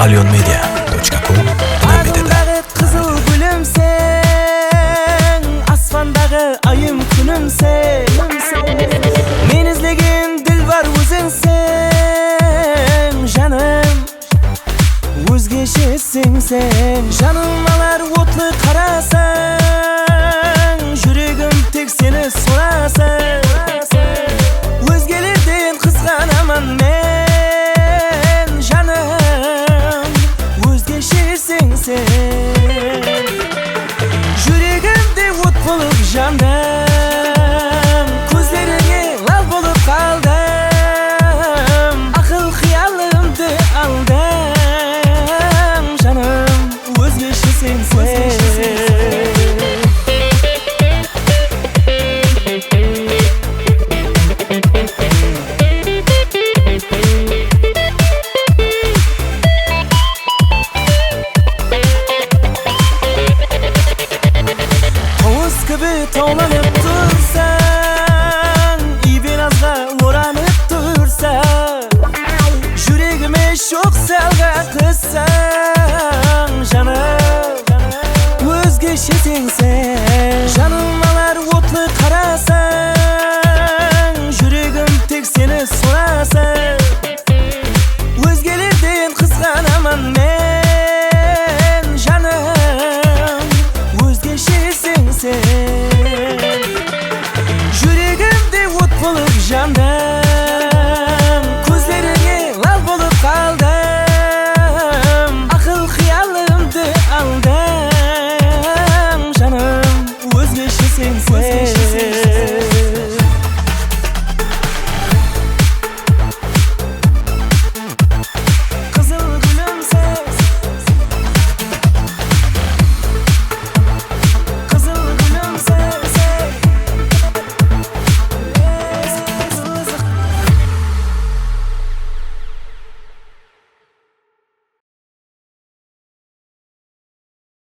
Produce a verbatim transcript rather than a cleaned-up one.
Alyonmedia точка ком. Baǵımdaǵı qızıl gúlimseń, aspandaǵı ayım kúnimseń. Men izlegen dilbar ózińseń, janım. Ózgesheseń sen, janım alar otlı qarasań, júregim tek seni sorasa. Ózgelerden qızǵanaman men, janım, ózgesheseń sen.